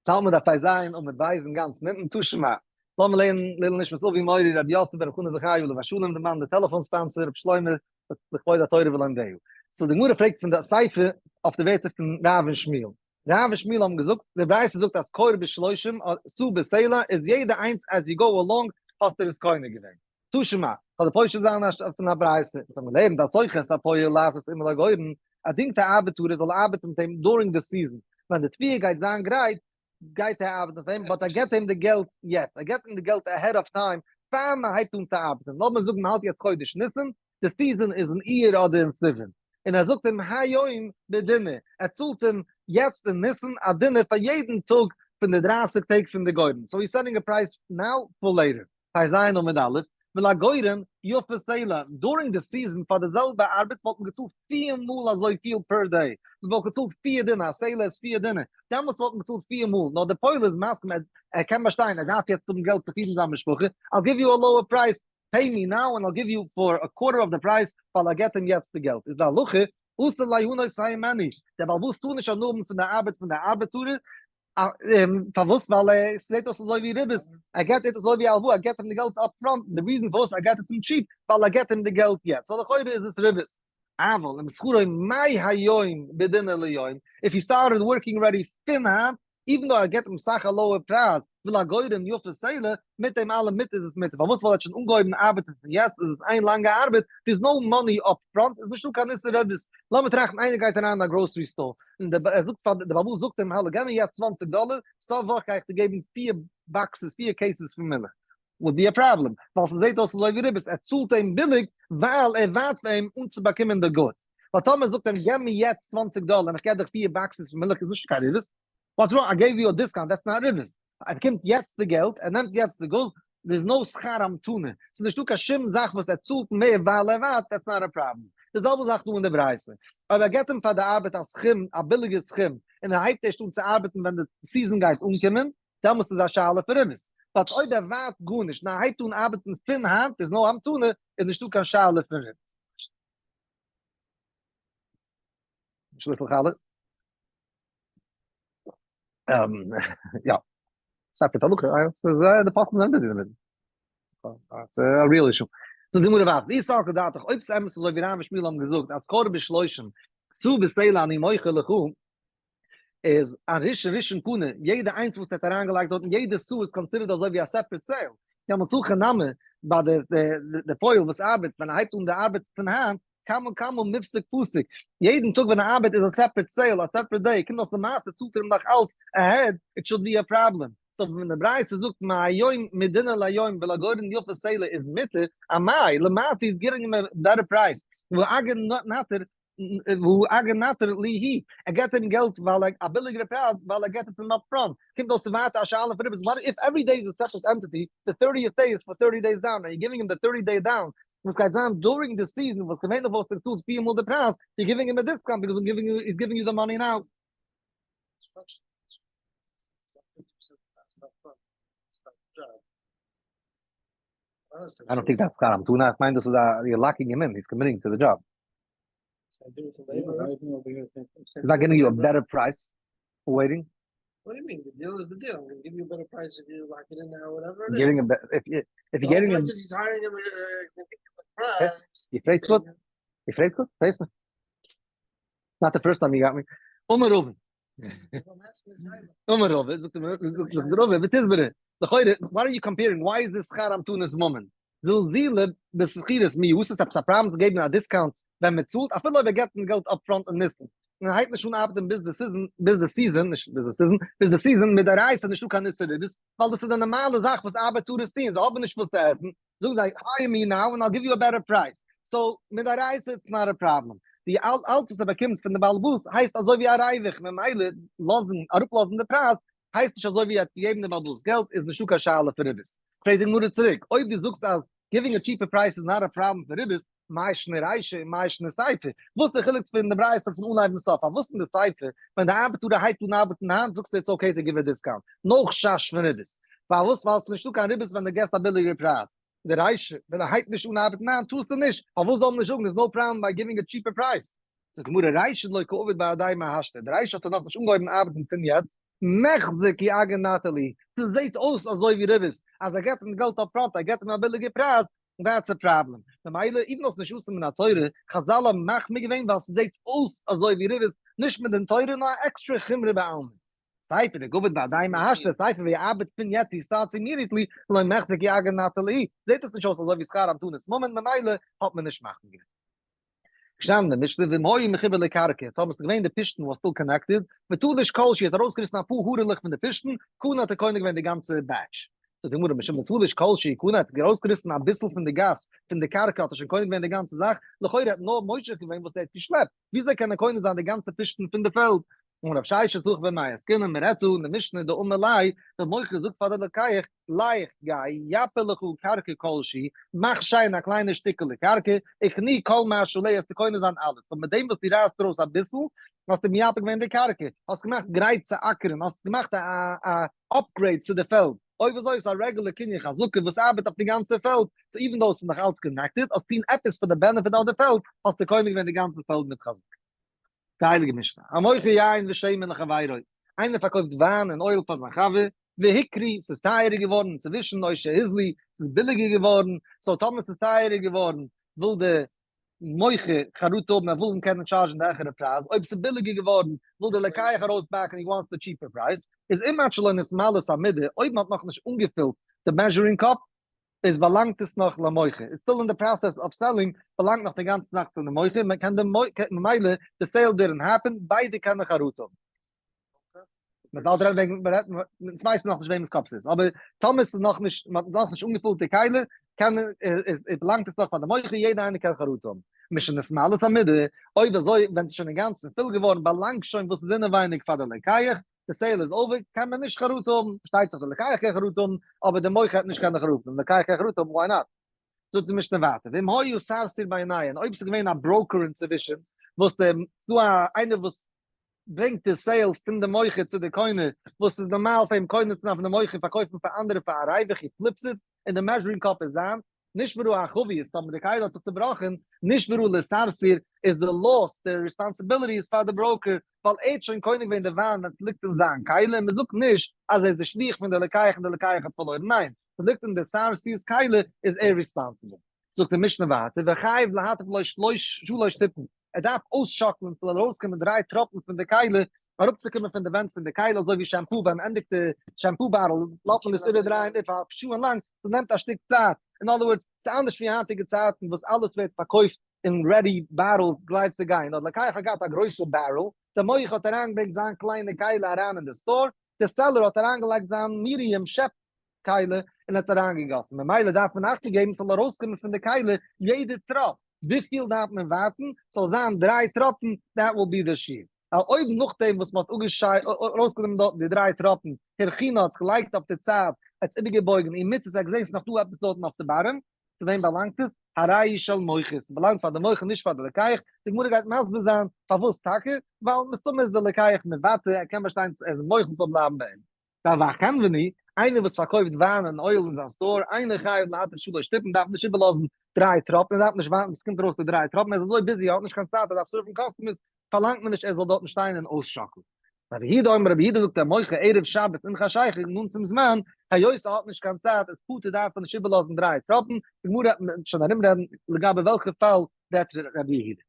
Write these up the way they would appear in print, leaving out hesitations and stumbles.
צאלמער דף פ"ז עמוד ב' אינגאנצן אונטן תא שמע. לאמיר לערנען לעילוי נשמת אבי מורי רבי יוסף בן חנה זכרי' עליו השלום די מאן די טעלעפאן sponsor רבי שלמה לכבוד התורה ולומדיה. so די גמרא פרעגט פון די סיפא אויף די ווערטער פון רב און שמואל. רב און שמואל האבן געזאגט, די ברייתא זאגט אז כור בשלושים סאה בסלע איז יעדע איינס as you go along האסטו עס קונה געווען. תא שמע, זאל די פושט זיין א פון א ברייתא, וואס האבן געלערנט אז השוכר את הפועל לעשות עמו לגורן, א דינגטע ארבעטארער זאל ארבעטן מיט אים during די season, ווען די תבואה גייט זיין גרייט, גייט ער ארבעטן פאר אים, but ער געבט אים די געלט יעצט, ער געבט אים די געלט ahead of time, פאר מען הייבט אן צו ארבעטן, לאמיר זאגן מען האלט יעצט חודש ניסן, די season איז אין אייר אדער אין סיוון, און ער זאגט אים היום בדינר, ער צאלט אים יעצט אין ניסן א דינר פאר יעדן טאג פון די דרייסיג טעג פון די גורן, so he's setting a price now for later. פ"ז עמוד א', ולגורן יפה סלע, during די season פאר די זעלבע ארבעט וואלט מען געצאלט פיר מאל אזויפיל per day, מען וואלט געצאלט 4 דינר, א סלע איז 4 דינר, דעמאלטס וואלט מען געצאלט פיר מאל, נאר די פועל איז מסכים ער קען באשטיין, ער דארף יעצט האבן געלט צו פירן זיין משפחה, I'll give you a lower price, pay me now and I'll give you for a quarter of the price, ווייל ער געבט אים יעצט די געלט, איז די הלכה, אסור ליהנות הימנו, דער בעל הבית טאר נישט הנאה האבן פון די ארבעט פון די ארבעטארער, פארוואס? ווייל עס זעט אויס אזוי ווי ריבית, ער געט עס אזוי ווי הלוואה, ער געט אים די געלט up front, די reason פארוואס ער געט עס אים cheap, ווייל ער געט אים די געלט יעצט, so לכאורה איז עס ריבית. אבל אם שכרו מהיום בדינר ליום, if he started working already פון היינט, even though ער געט אים סאך א lower פרייז, ולגורן יפה סלע, מיט דעם אלעם מיט איז עס מותר, פארוואס? ווייל ער האט שוין אנגעהויבן ארבעטן פון יעצט, איז עס איין לאנגע ארבעט, there's no money up front, איז נישטא קיין איסור ריבית. לאמיר טראכטן איינער גייט אריין אין א grocery store, און דער ער זאגט פאר דער בעל הבית זאגט אים האלא געב מיר יעצט 20 דאלער, סוף וואך גיי איך דיר געבן פיר boxes, פיר cases פון מילך. Would be a problem, ווייל ס'זעט אויס אזוי ווי ריבית, ער צאלט אים ביליג ווייל ער ווארט פאר אים אנצובאקומען די goods. ווייל טאמער זאגט אים געב מיר יעצט 20 דאלער און איך געב דיך פיר boxes פון מילך איז נישט קיין ריבית. What's wrong? I gave you a discount, that's not ריבית. ער באקומט יעצט די געלט, ער נעמט יעצט די goods, there's no שכר המתנה, ס'איז נישטא קיין שום זאך וואס ער צאלט מער ווייל ער ווארט, that's not a problem. די זעלבע זאך דא אין די ברייתא, אויב ער געבט אים פאר די ארבעט א סכום, א ביליגע סכום, און ער הייבט ערשט אן צו ארבעטן ווען די season גייט אנקומען, דעמאלטס איז א שאלה פון ריבית. But אויב ער ווארט גארנישט און ער הייבט אן ארבעטן פון היינט, איז no המתנה, איז נישטא קיין שאלה פון ריבית. שליסל חלה. יא. Separate הלכה, ס'איז די פוסקים זענען busy דערמיט. ס'איז א real issue. So די גמרא ווייזט, ואי סלקא דעתך, אויב ס'איז אמת אזוי ווי רב און שמואל האבן געזאגט אז כור בשלושים, סאה בסלע אני מוכר לך, איז א ראשון ראשון קנה, יעדע איינס וואס ער האט אריינגעלייגט דארטן, יעדע סאה איז considered אזוי ווי א separate sale. דעמאלטס הכא נמי, ביי די פועל וואס ארבעט, ווען ער הייבט אן די ארבעט פון היינט, כמה כמה מיפסק פסיק, יעדן טאג ווען ער ארבעט איז א separate sale, א separate day, קומט אויס למעשה צאלט ער אים נאך אלץ ahead, it should be a problem. So ווען די ברייתא זאגט מהיום מדינר ליום ולגורן יפה סלע איז מותר, אמאי, למעשה איז giving אים א better price, והוא אגר נטר והוא אגר נטר ליהי, ער געבט אים געלט ווייל ער א ביליגערע פרייז ווייל ער געבט עס אים up front, קומט אויס ווייטער א שאלה פון ריבית, what if every day is a separate entity, the thirtieth day is for 30 days down, and you giving אים the 30 day down, וואס גייט זיין during the season וואס געווענליך וואלסטו געצאלט פיר מאל די פרייז, you giving אים א discount because I'm giving you, he's giving you the money now. I don't think that's שכר המתנה, איך מיין דאס איז א, you're locking him in, he's committing to the job. He's not giving you a better price for waiting. What do you mean? The deal is the deal. I'm gonna give you a better price if you lock it in now, whatever it is. Getting a if you, if The you're whole getting point a is he's hiring him, gonna give you a price. You פרעגט גוט, you פרעגט גוט, ווייסט נישט. Not the first time you got me. אמר רבא. אמר רבא, זאגט ער, זאגט דער רבא, ותסברא. לכאורה, what are you comparing? Why is this שכר המתנת ממון? זלזולי בשכירות מיהו, ס'איז עפעס א פראבלעם צו געבן א discount ווען מען צאלט, אפילו אויב ער געבט אים געלט upfront אין ניסן. און ער הייבט נישט אן ארבעטן ביז די season, ביז די season, נישט ביז די season, ביז די season מיט די רייסע נישטא קיין איסור ריבית, ווייל דאס איז די נארמאלע זאך וואס ארבעטארערס טוען, זיי האבן נישט וואס צו עסן, זאגן זיי hire me now and I'll give you a better price. So מיט די רייסע it's not a problem. די אלץ וואס ער באקומט פון די בעל הבית הייסט אזוי ווי א ריווח, ממילא לאזן, אראפלאזן די פרייז הייסט נישט אזוי ווי ער האט געגעבן די בעל הבית געלט, איז נישטא קיין שאלה פון ריבית. פרעגט די גמרא צוריק, אויב דו זאגסט אז giving a cheaper price is not a problem פון ריבית, מאי שנא רישא און מאי שנא סיפא? וואס איז די חילוק פון די ברייתא פון אנהייב און סוף? פארוואס אין די סיפא ווען די ארבעטארער הייבט אן ארבעטן היינט זאגסטו it's okay to give a discount? No חשש פון ריבית. פארוואס? ווייל ס'איז נישטא קיין ריבית ווען דו געבסט א ביליגערע פרייז. די רישא ווען ער הייבט נישט אן ארבעטן היינט טארסטו נישט. פארוואס זאל מען נישט זאגן there's no problem by giving a cheaper price? זאגט די גמרא רישא דלא קא עביד בהדיה מהשתא, די רישא האט ער נאכנישט אנגעהויבן ארבעטן פון יעצט. מיחזי כי אגר נטעא להו, ס'זעהט אויס אזוי ווי ריבית, אז ער געבט אים געלט upfront, ער געבט אים א ביליגע פרייז, that's a problem. ממילא even though ס'נישט אסור מן התורה, חזל האבן מחמיר געווען ווייל ס'זעהט אויס אזוי ווי ריבית, נישט מדין תורה נאר א עקסטרע חומרא בעלמא. סיפא דגביד בהדיה מהשתא, סיפא ווי ער ארבעט פון יעצט he starts immediately, לא מיחזי כי אגר נטעא להו, זעהט עס נישט אויס אזוי ווי שכר המתנת ממון ממילא האט מען נישט מחמיר געווען. געשטאנען אין די משנה ואם היה מחובר לקרקע, טאמער ס'איז געווען די פשתן was still connected, ותלש כל שהוא האט ארויסגעריסן אפאר הארעלעך פון די פשתן, קנה האט ער קונה געווען די גאנצע batch. זאגט די גמרא משום דתלש כל שהוא קנה האט ארויסגעריסן אביסל פון די גאס פון די קרקע האט ער שוין קונה געווען די גאנצע זאך, לכאורה האט נאר מושך געווען וואס ער האט געשלעפט, וויאזוי קען ער קונה זיין די גאנצע פשתן פון די פעלד? אמר רב ששת הכא במאי עסקינן, מען רעדט דא אין די משנה דאמר ליה, דער מוכר זאגט פאר די לוקח, לך גיי, יפה לך קרקע כלשהי, מאך שיין א קליינע שטיקעלע קרקע, וקני כל מה שעליה וועסטו קונה זיין אלעס, so מיט דעם וואס דו רייסט ארויס אביסל, האסטו מייפה געווען די קרקע, האסט געמאכט גרייט צו אקערן, האסט געמאכט א א upgrade צו די פעלד, אויב אזוי איז א רעגולער קנין חזקה וואס ארבעט אויף די גאנצע פעלד, so even though עס איז נאך אלץ connected, האסט טון עפעס פאר די benefit אויף די פעלד, האסטו קונה געווען די גאנצע פעלד מיט חזקה. די הייליגע משנה, המוכר יין ושמן לחבירו, איינער פארקויפט וויין און אויל פאר זיין חבר, והיקרו, ס'איז טייערער געווארן אינצווישן, או שהוזלו, ס'איז ביליגער געווארן, so טאמער ס'איז טייערער געווארן, וויל די מוכר חרטה האבן, ער וויל אים קענען טשארדזשן די העכערע פרייז, אויב ס'איז ביליגער געווארן, וויל די לוקח ארויסבאקן, he wants the cheaper price, איז אם עד שלא נתמלאת המידה, אויב מ'האט נאכנישט אנגעפילט די measuring cup, איז באלאנגט עס נאך למוכר, it's still in the process of selling, באלאנגט נאך די גאנצע זאך צו די מוכר, מען קען די ממילא די sale didn't happen, ביידע קענען חרטה האבן. מען זאל רעדן וועגן, מען רעדט, אונז ווייסן נאכנישט וועמענס קאפ ס'איז, אבער טאמער ס'איז נאכנישט, מען האט נאכנישט אנגעפולט די כלי, קען איז באלאנגט עס נאך פאר די מוכר, יעדער איינער קען חרטה האבן. משנתמלאת המידה, אויב אזוי ווען ס'איז שוין אינגאנצן פול געווארן באלאנגט שוין וואס איז אינעווייניג פאר די לוקח, די sale איז over, קען מען נישט חרטה האבן, פארשטייט זיך די לוקח קען חרטה האבן, אבער די מוכר האט נישט קיין חרטה, די לוקח קען חרטה האבן, why not? זאגט די משנה ווייטער, ואם היה סרסור ביניהן, אויב ס'איז געווען א broker אינצווישן, וואס די, ס'דא א איינער וואס ברענגט די sale פון די מוכר צו די קונה, וואס איז נארמאל פאר אים קונה צו זיין פון די מוכר און פארקויפן פאר אנדערע פאר א ריווח, he flips it, און די measuring cup איז זיין, נשברה החבית, טאמער די כלי האט זיך צובראכן, נשברה לסרסור, איז די loss, די responsibility איז פאר די broker, ווייל ער האט שוין קונה געווען די וויין ווען ס'ליגט אין זיין כלי, און מ'זאגט נישט אז ער איז די שליח פון די לוקח און די לוקח האט פארלוירן, ניין, ס'ליגט אין די סרסור'ס כלי איז ער responsible. זאגט די משנה ווייטער, וחייב להטיף לו שלש טיפין, ער דארף אויסשאקלען ס'זאל ארויסקומען דריי טראפן פון די כלי, אראפצוקומען פון די ווענט פון די כלי, אזוי ווי shampoo, ווען מ'ענדיגט די shampoo bottle לאזט מען עס איבערדרייען איבער א שעה'ן לאנג, ס'נעמט א שטיק צייט, in other words, ס'איז אנדערש ווי היינטיגע צייטן וואס אלעס ווערט פארקויפט אין ready bottles גלייך צו גיין, האט לוקח געהאט א גרויסע barrel, דער מוכר האט אריינגעברענגט זיין קליינע כלי אריין אין די store, דער seller האט אריינגעלייגט זיין medium שעפ כלי און האט אריינגעגאסן, ממילא דארף מען אכטונג געבן ס'זאל ארויסקומען פון די כלי יעדע טראפ, וויפיל דארף מען ווארטן ס'זאל זיין דריי טראפן, that will be the שיעור. ווייל אויב נאכדעם וואס מ'האט ארויסגענומען דארטן די דריי טראפן, הרכינה האט עס געלייגט אויף די צייט, ער האט עס איבערגעבויגן ומצא ער האט געזען ס'איז נאך דא עפעס דארטן אויף די bottom, צו וועם באלאנגט עס? הרי היא של מוכר, ס'באלאנגט פאר די מוכר נישט פאר די לוקח, די גמרא גייט מסביר זיין פארוואס טאקע, ווייל מסתמא איז די לוקח מוותר, ער קען באשטיין ער איז מוחל ס'זאל בלייבן ביי אים. והחנווני, איינער וואס פארקויפט וויין און אויל אין זיין store, אינו חייב להטיף שלש טיפין, דארף נישט איבערלאזן דריי טראפן, ער דארף נישט ווארטן ביז ס'קומט ארויס די דריי טראפן, ער איז אזוי busy, ער האט נישט קיין צייט, ער דארף serve ן customers, פארלאנגט מען נישט ער זאל דארטן שטיין און אויסשאקלען. רבי יהודה אומר, רבי יהודה זאגט המוכר ערב שבת עם חשיכה, נאנט צום זמן, היות ער האט נישט קיין צייט, איז פטור דארף ער נישט איבערלאזן דריי טראפן, די גמרא וועט שוין ארומרעדן לגבי וועלכע פאל רעדט רבי יהודה.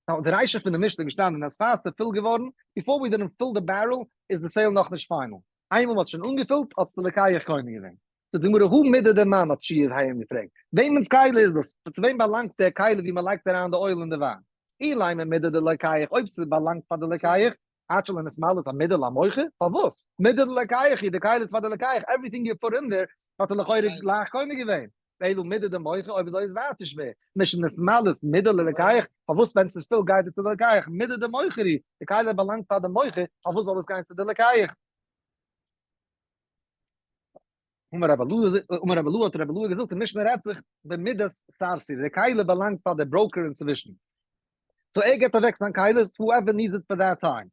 נאר די רישא פון די משנה איז געשטאנען אז פאר ס'איז פול געווארן, before we didn't fill the barrel, איז די sale נאכנישט final. איינמאל מ'האט שוין אנגעפילט, האט עס די לוקח קונה געווען. זאגט די גמרא, הא מידי דמאן האט שיעור היים געפרעגט, וועמענס כלי איז דאס? צו וועם באלאנגט דער כלי ווי מ'לייגט אריין די אויל און די וויין? אילימא מידי דלוקח, אויב ס'באלאנגט פאר די לוקח, עד שלא נתמלאת המידה למוכר, פארוואס? מידי דלוקח היא, די כלי איז פאר די לוקח, everything you put in there האט ער לכאורה גלייך קונה געווען. ואלא מידי דמוכר, אויב אזוי איז ווייטער שווער, משנתמלאת מידה ללוקח, פארוואס ווען ס'איז פול גייט עס צו די לוקח, מידי דמוכר היא, די כלי באלאנגט פאר די מוכר, פארוואס זאל עס גיין צו די לוקח? אמר רבי אלעזר, אמר רבי אלעא האט רבי אלעא געזאגט, די משנה רעדט זיך במידת סרסור, די כלי באלאנגט פאר די broker אינצווישן, so ער געבט אוועק זיין כלי to whoever needs it for that time,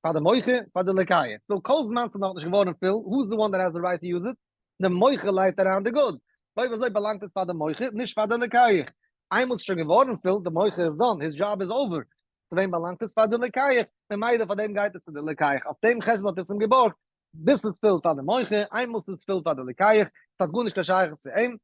פאר די מוכר, פאר די לוקח, so כל זמן ס'איז נאכנישט געווארן פול, who is the one that has the right to use it? די מוכר לייגט אריין די goods, אויב אזוי באלאנגט עס פאר די מוכר, נישט פאר די לוקח, איינמאל ס'איז שוין געווארן פול, די מוכר איז done, his job is over, צו וועם באלאנגט עס? פאר די לוקח, ממילא פאר דעם גייט עס צו די לוקח, אויף דעם חשבון האט ער עס אים געבארגט. ביז ס'איז פול פאר די מוכר, איינמאל ס'איז פול פאר די לוקח, ס'האט גארנישט קיין שייכות צו אים,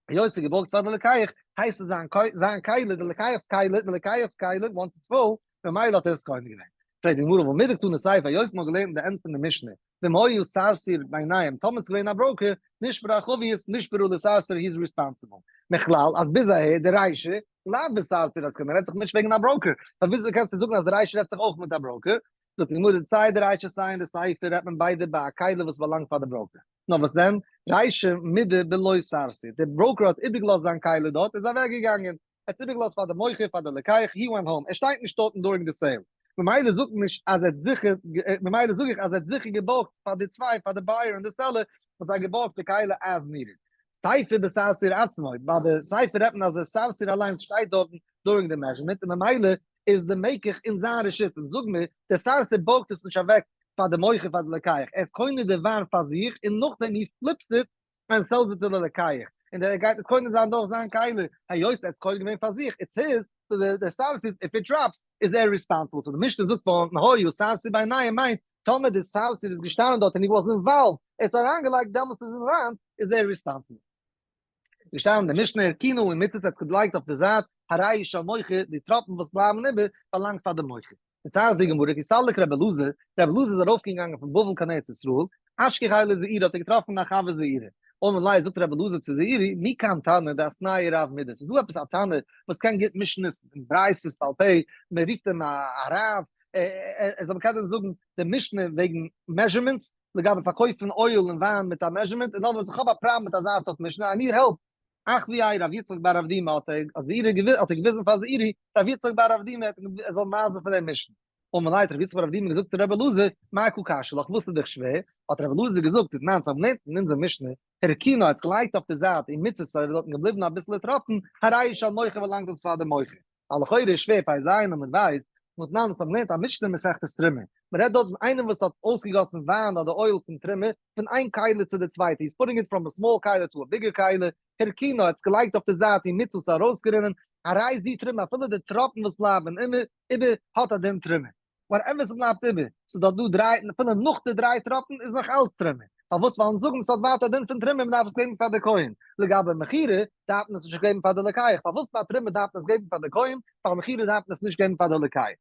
היות ס'איז געבארגט פאר די לוקח, הייסט עס זיין זיין כלי, די לוקח'ס כלי, די לוקח'ס כלי, once it's full, ממילא האט ער עס קונה געווען. פרעגט די גמרא והא מדקתני סיפא, היות מ'האט געלערנט אין די end פון די משנה, ואם היה סרסור ביניהם, טאמער ס'איז געווען א broker, נשברה החבית, נשברה לסרסור, he is responsible. מכלל, אז ביז אהער, די רישא, לאו בסרסור עסקינן, רעדט זיך נישט וועגן א broker, פאר וויאזוי קענסטו זאגן אז די רישא רעדט זיך אויך מיט א broker? זאגט די גמרא, סיי די רישא סיי אין די סיפא רעדט מען ביידע ביי א כלי וואס באלאנגט פאר די broker. נאר וואס דען, רישא מידי בלא סרסור, דער broker האט איבערגעלאזט זיין כלי דארט, איז אוועקגעגאנגען, ער האט איבערגעלאזט פאר די מוכר, פאר די לוקח, he went home, ער שטייט נישט דארטן during די sale, ממילא זאגט מען נישט אז ער האט זיכער, ממילא זאג איך אז ער האט זיכער געבארגט פאר די צוויי, פאר די buyer און די seller, האט זיי געבארגט די כלי as needed. סיפא בסרסור עצמו, ביי די סיפא רעדט מען אז דער סרסור אליינס שטייט דארטן during די measurement, און ממילא איז די מקח אין זיין רשות, און זאג מיר, דער סרסור בארגט עס נישט אוועק פאר די מוכר פאר די לוקח, ער איז קונה די וויין פאר זיך און נאכדעם he flips it and sells it to די לוקח, און דער גייט עס קונה זיין דורך זיין כלי, היות ער האט עס קונה געווען פאר זיך, it's his, so דער סרסור if it drops איז ער responsible, so די משנה זאגט ואם היה סרסור ביניהם מיינט טאמער די סרסור איז געשטאנען דארט און he was involved, ער האט עס אריינגעלייגט דעמאלטס איז אין זיינס, איז ער responsible. געשטאנען די משנה הרכינה ומצית האט געלייגט אויף די זייט הרי של מוכר, די טראפן וואס בלייבן איבער באלאנגט פאר די מוכר. דערציילט די גמרא כי סליק רבי אלעזר, רבי אלעזר איז ארויפגעגאנגען פון בבל קיין ארץ ישראל, אשכחיה לזעירי האט ער געטראפן א חבר זעירי, אמר ליה זאגט רבי אלעזר צו זעירי, מי כאן תנא דאתנייה רב מידי, ס'איז דא עפעס א תנא וואס קען גוט משניות און ברייתות בעל פה, מען רופט אים א רב, ער זאל קענען זאגן די משנה וועגן measurements, לגבי פארקויפן oil און וויין מיט א measurement, אין other words איך האב א פראבלעם מיט אזא סארט משנה, I need help. אחוייה רב יצחק בר אבדימי האט ער האט ער געוויזן פאר זעירי רב יצחק בר אבדימי ער זאל ווייזן פון דעם משנה. אמר ליה האט רב יצחק בר אבדימי געזאגט צו רבי אלעזר, מאי קא קשיא לך וואס איז דיך שווער? האט רבי אלעזר געזאגט, תנן אונז האבן געלערנט אין אונזער משנה, הרכינה האט געלייגט אויף די זייט ומצתה עס איז דארטן געבליבן אביסלע טראפן, הרי של מוכר באלאנגט עס פאר די מוכר. ווייל לכאורה איז שווער פ"ז עמוד ב', והתנן אונז האבן געלערנט א משנה אין מסכת תרומה, מען רעדט דארט פון איינעם וואס האט אויסגעגאסן וויין אדער oil פון תרומה פון איין כלי צו די צווייטע, he's putting it from a small כלי to a bigger כלי, הרכינה האט עס געלייגט אויף די זייט ומצתה ס'איז ארויסגערינען, הרי זו תרומה אפילו די טראפן וואס בלייבן איבער האט א דין תרומה. whatever ס'בלייבט איבער, ס'איז דארט דא דריי, און אפילו נאך די דריי טראפן איז נאך אלץ תרומה. פארוואס? ווייל אונז זאגן ס'האט ווייטער א דין פון תרומה, מ'דארף עס געבן פאר די כהן. לגבי מכירה, דארף מען עס נישט געבן פאר די לוקח. פארוואס ביי תרומה דארף מען עס געבן פאר די כהן, ביי מכירה דארף מען עס נישט געבן פאר די לוקח?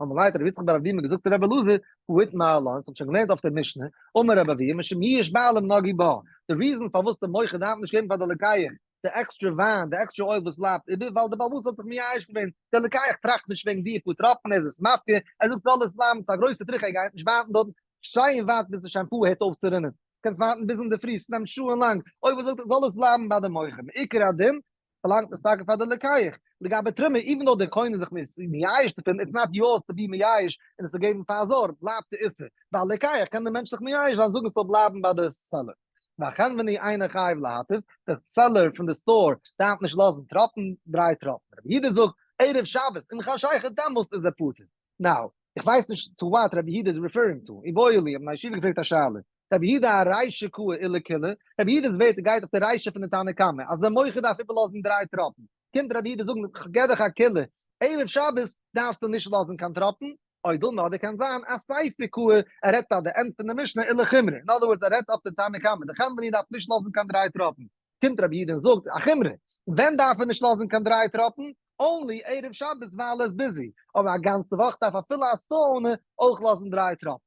אמר ליה האט רבי יצחק בר אבדימי געזאגט צו רבי אלעזר, הא איתמר עלה, אונז האבן שוין געלערנט אויף די משנה, אמר רבי אבהו, משום יאוש בעלים נגעו בה, די reason פארוואס די מוכר דארף נישט געבן פאר די לוקח די עקסטרע וויין, די עקסטרע oil וואס בלייבט איבער, ווייל דער בעל הבית האט זיך מייאש געווען, דער לוקח טראכט נישט וועגן די פאר טראפן, ער איז עס מפקיר, ער זאגט זאל עס בלייבן, ס'איז א גרויסע טרחה, ער גייט נישט ווארטן דארטן, שיין ווארט ביז די shampoo הערט אויף צו רינען, קענסט ווארטן ביז אינדערפרי, ס'נעמט שעה'ן לאנג, אויב ער זאגט זאל עס בלייבן ביי די מוכר, מעיקר הדין באלאנגט עס טאקע פאר די לוקח, לגבי תרומה, even though דער קונה איז זיך מייאש דערפון, it's not yours to be מייאש און עס צו געבן פאר א זר, בלייבט די איסור, ביי א לוקח קען דער מענטש זיך מייאש זיין זאגן ס'זאל בלייבן ביי די seller. והחנווני אינו חייב להתיב, דער seller פון די store דארף נישט לאזן טראפן, דריי טראפן. רבי יהודה זאגט, ערב שבת, עם חשיכה דעמאלסט איז ער פטור. now, איך ווייס נישט to what רבי יהודה איז referring to, איבעיא להו, האבן א ישיבה געפרעגט א שאלה, רבי יהודה ארישא קאי ולקולא, רבי יהודה'ס ווערטער גייט אויף די רישא פון די תנא קמא, אז דער מוכר דארף איבערלאזן דריי טראפן, קומט רבי יהודה זאגן, כ'געב דיך א קולא, ערב שבת דארפסטו נישט לאזן קיין טראפן, או דילמא אדער קען זיין אסיפא קאי, ער רעדט ביי די end פון די משנה ולחומרא, אין other words ער רעדט אויף די תנא קמא, די חנווני דארף נישט לאזן קיין דריי טראפן, קומט רבי יהודה און זאגט א חומרא, ווען דארף ער נישט לאזן קיין דריי טראפן? only ערב שבת ווייל ער איז busy, אבער א גאנצע וואך דארף אפילו א store owner אויך לאזן דריי טראפן.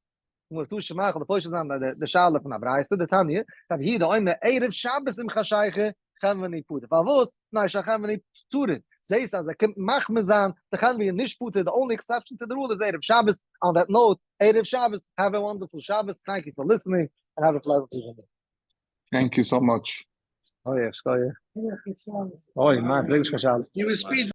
גמרא תא שמע כ'וועל פושט זיין די שאלה פון א ברייתא, דתניא, רבי יהודה אומר ערב שבת עם חשיכה חנווני פטור, פארוואס? מפני שהחנווני טרוד, זעהסט אז ער קומט מחמיר זיין, די חנווני איז נישט פטור, די only exception to the rule איז ערב שבת, on that note, ערב שבת, have a wonderful שבת, thank you for listening, and have a pleasant evening. Thank you so much. אוי, שכוח. אוי, מיין, פרעג נישט קיין שאלות. You were speed.